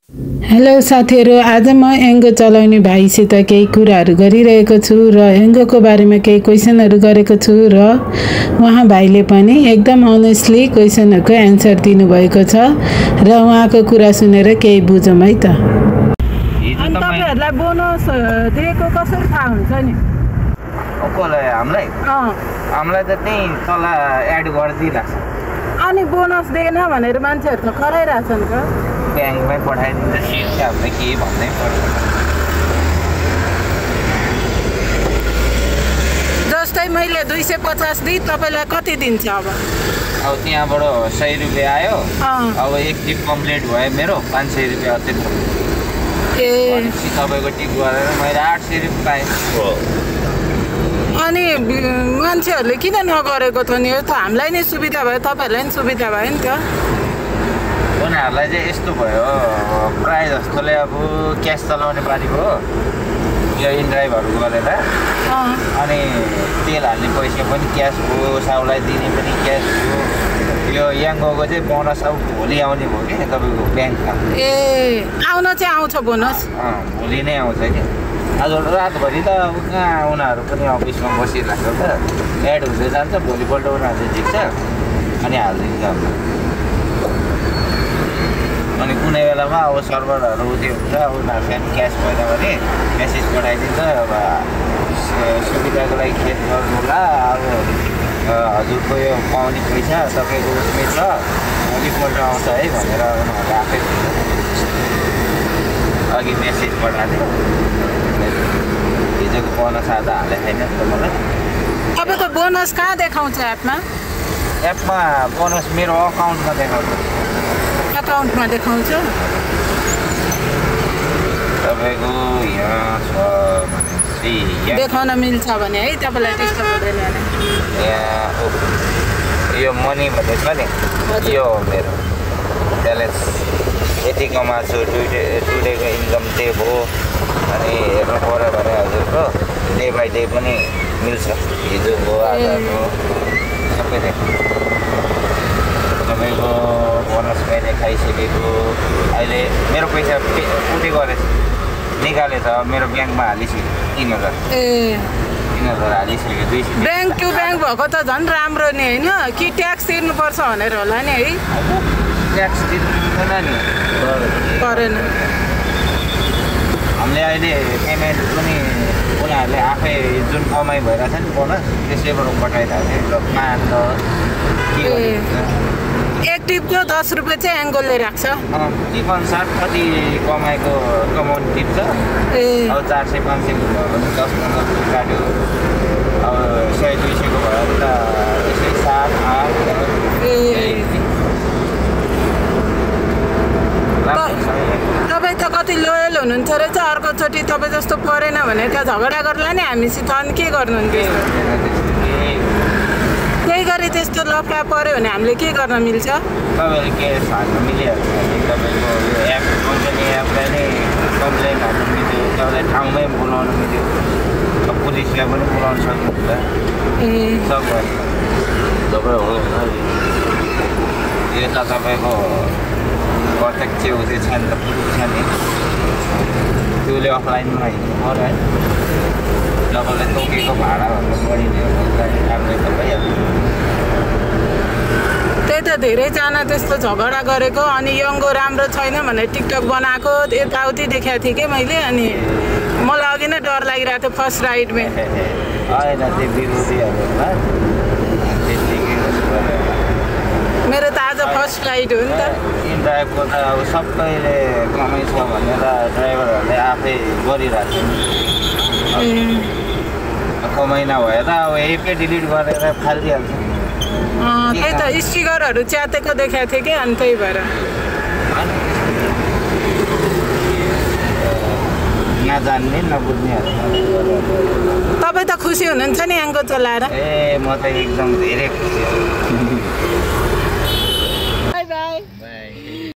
Hello साथीहरू, आज म एङ्गो चलाउने भाइसित केही कुराहरू गरिरहेको छु र एङ्गोको बारेमा केही क्वेसनहरू गरेको छु र उहाँ भाइले पनि एकदम अनेस्टली क्वेसनहरूको एन्सर दिनुभएको छ र उहाँको कुरा सुनेर केही बुझौँ है त। अनि तपाईहरुलाई बोनस दिएको कसरी थाहा हुन्छ नि? हामीलाई त त्यही तल एड गरिदिइरहेछ। अनि बोनस दिएन भनेर मान्छेहरू त कराइरहेछन् त। ब्याङ्कमै पठाइदिन्छ सिट हामीले केही भन्नै पर्दैन। जस्तै मैले 250 दिए तपाईँलाई कति दिन्छ अब? अब त्यहाँबाट 100 रुपियाँ आयो। अब एक टिप कम्प्लिट भयो मेरो 500 रुपियाँ त्यत्रो। तपाईँको टिप गरेर मैले 800 रुपियाँ पाएँ। अनि मान्छेहरूले किन नगरेको त नि? यो त हामीलाई नै सुविधा भयो, तपाईँहरूलाई नि सुविधा भयो नि त। उनीहरूलाई चाहिँ यस्तो भयो, प्रायः जस्तोले अब क्यास चलाउने बानी भयो यो इनड्राइभहरू गरेर। अनि तेल हाल्ने पैसा पनि क्यास भयो, साउलाई दिने पनि क्यास भयो। यो याङ्गोको चाहिँ बोनस अब भोलि आउने भयो कि तपाईँको ब्याङ्कमा। आउन चाहिँ आउँछ बोनस? भोलि नै आउँछ कि। आज रातभरि त अब कहाँ उनीहरू पनि अफिसमा बसिरहेको त एड हुँदै जान्छ। भोलिपल्ट उनीहरूले झिक्छ अनि हालिदिन्छ। अनि कुनै बेलामा अब सर्भरहरू उयो हुन्छ, उनीहरू क्यास भएन भने मेसेज पठाइदिन्छ। अब सुविधाको लागि खेत गर्नु होला, अब हजुरको यो पाउने पैसा तपाईँको उसमै छ, भोलिपल्ट आउँछ है भनेर उनीहरूले आफै अघि मेसेज पठाएको। हिजोको बोनस आज हालेको छैन नि त मलाई। तपाईँको बोनस कहाँ देखाउँछ एपमा? एपमा बोनस मेरो अकाउन्टमा देखाउँछ। अकाउन्टमा देखाउँछ? तपाईँको यहाँ छ देखाउन मिल्छ भने है, तपाईँलाई त्यस्तो हुँदैन भने। यहाँ यो मनी भन्ने छ नि, यो हो मेरो ब्यालेन्स। यति कमाएको छु, टुडेको इन्कम त्यही भयो। अनि हेर्नु पऱ्यो भने हजुरको डे बाई डे पनि मिल्छ, हिजोको आजको सबै तपाईँको बोनस मैले खाइसकेको। अहिले मेरो पैसा उठे गरेछ, निकालेछ, मेरो ब्याङ्कमा हालिसक्यो 3000। 3000 हालिसक्यो। 200 ब्याङ्क टु ब्याङ्क भएको त झन् राम्रो नि होइन कि? ट्याक्स तिर्नुपर्छ भनेर होला नि है? ट्याक्स तिर्दैन नि, परेन। हामीले अहिले पेमेन्ट पनि उनीहरूले आफै जुन कमाइ भइरहेछ नि बोनस त्यसैबाट पठाइरहेको छ। मान एक टिपको 10 रुपियाँ चाहिँ एङ्गलले राख्छ। टिप अनुसार कति कमाउने टिप छ। अब 400-500 भयो भने 10-15 रुपियाँ काट्यो। अब 100-200 भयो भने त त्यसै 7-8। तपाईँ त कति लोयल हुनुहुन्छ रहेछ। अर्कोचोटि तपाईँ जस्तो परेन भने त झगडा गर्ला नि हामीसित। अनि के गर्नुहुन्थ्यो? त्यही गरी त्यस्तो लफडा पऱ्यो भने हामीले के गर्न मिल्छ? तपाईँले के हाल्नु मिलिहाल्छ। तपाईँको यो एप कम्पनी एपलाई नै कम्प्लेन हाल्नु मिल्यो, तपाईँलाई ठाउँमै बोलाउनु मिल्यो, पुलिसलाई पनि बोलाउनु सक्नुहुन्छ। सबै तपाईँ हो यो त तपाईँको प्रत्यक्ष हुँदै छ नि त, पुलिस छ नि, त्यसले अफलाइनमा हिँड्नु पऱ्यो है। तपाईँलाई तोकेको भाडाभन्दा बढी राम्रै त भइहाल्छ। त्यही त धेरैजना त्यस्तो झगडा गरेको। अनि यङ्गो राम्रो छैन भनेर टिकटक बनाएको यताउति देखाएको थिएँ कि मैले। अनि मलाई अघि नै डर लागिरहेको थियो फर्स्ट राइडमै। होइन त्यो विरोधीहरूमा मेरो त आज फर्स्ट राइड हो नि त। ड्राइभको त अब सबैले कमाइ छ भनेर ड्राइभरहरूले आफै गरिरहेको छ। कमाइ नभए त अब एपै डिलिट गरेर फालिदिइहाल्छ। त्यही त स्टिकरहरू च्यातेको देखाएको थिएँ कि, अनि त्यही भएर। नजान्ने नबुझ्नेहरू। तपाईँ त खुसी हुनुहुन्छ नि एङ्गो चलाएर? म त एकदम धेरै खुसी छु।